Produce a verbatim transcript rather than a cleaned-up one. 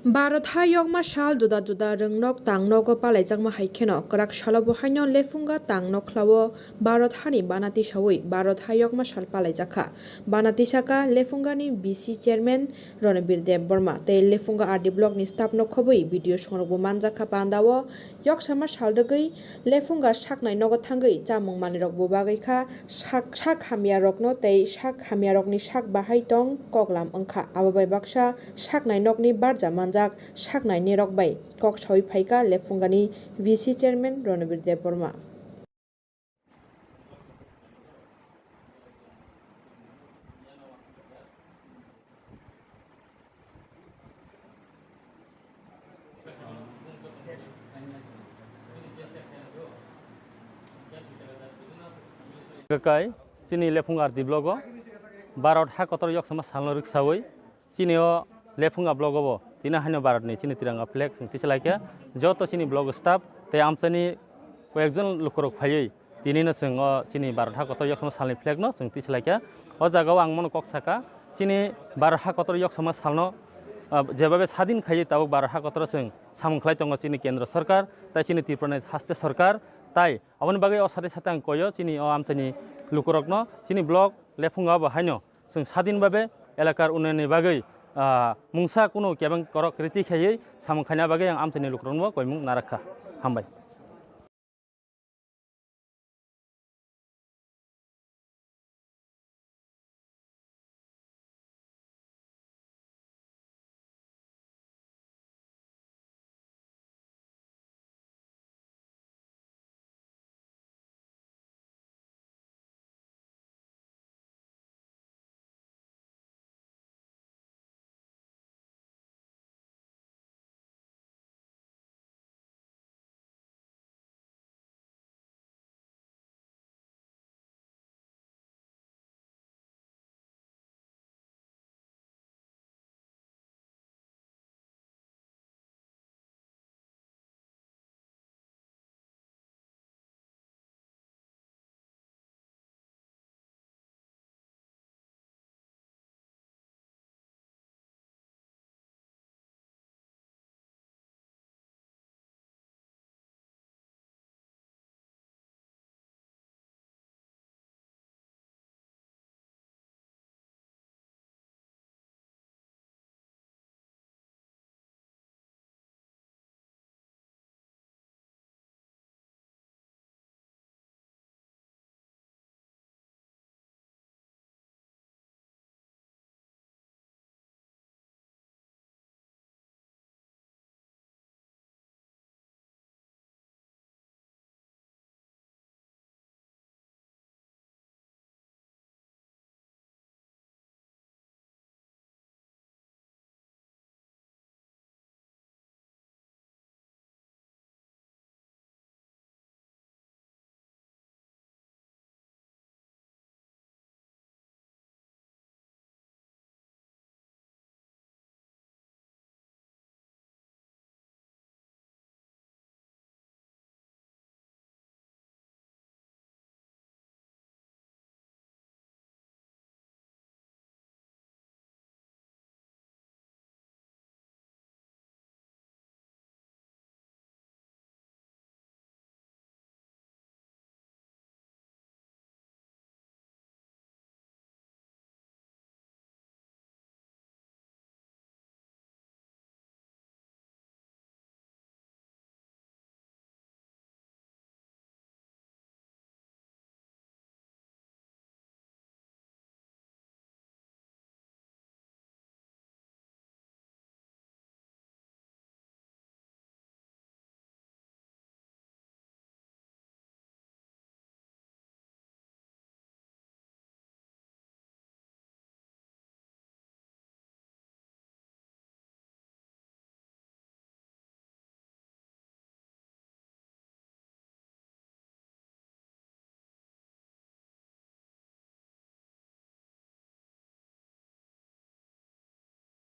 Bharat ha yokma sal juda juda rwngnok tangnogo palaijakma hai kheno kwrak salo bo haino lephunga tangnokhla-o Bharat hani banati sawi Bharat ha yokma sal palaijakha. Banati saka lephungani V C chairman Ranbir Debbarma tei lephunga R D block ni staff no khobwi video songrokbo manjakha panda-o. Yoksama sal rwgwi lephunga saknai nogo thangwi chamung manwirokbo bagwi kha, sak, sak hamyarokno tei sak hamyarokni sak bahai tong koklam wngkha. Abo bai baksa saknai nokni barja manjak saknai nirok bai kok sawi phaikha lephungani V C chairman Ranbir Debbarma. Kakai, chini lephung R D blogo Bharat ha kotor yoksama salno rwksawi chini o lephunga blogo bo tini haino Bharat ni chini tiranga flag chwng tisalai kha. Joto chini blogo staff tei amchaini koyekjon lukurok phaiwi tinino chwng o chini Bharat ha kotor yoksama salni flag no chwng tisalai kha. O jaga o ang mono kok saka, chini Bharat ha kotor yoksama salno, ah, jebabe sadin khaiwi tabuk Bharat ha kotor chwng samung khlai tongo chini Kendra Sarkar tei chini Tripura ni haste sarkar. Tai aboni bagwi o sate sate ang koyo chini o amchaini lukurokno chini block lephunga bo haino chwng sadin babe elakar unnayonni bagwi, ah, mungsa kunu kebeng korok riti khaiwi samung khaina bagwi ang amchaini lukurokno koimung narakha. Hambai.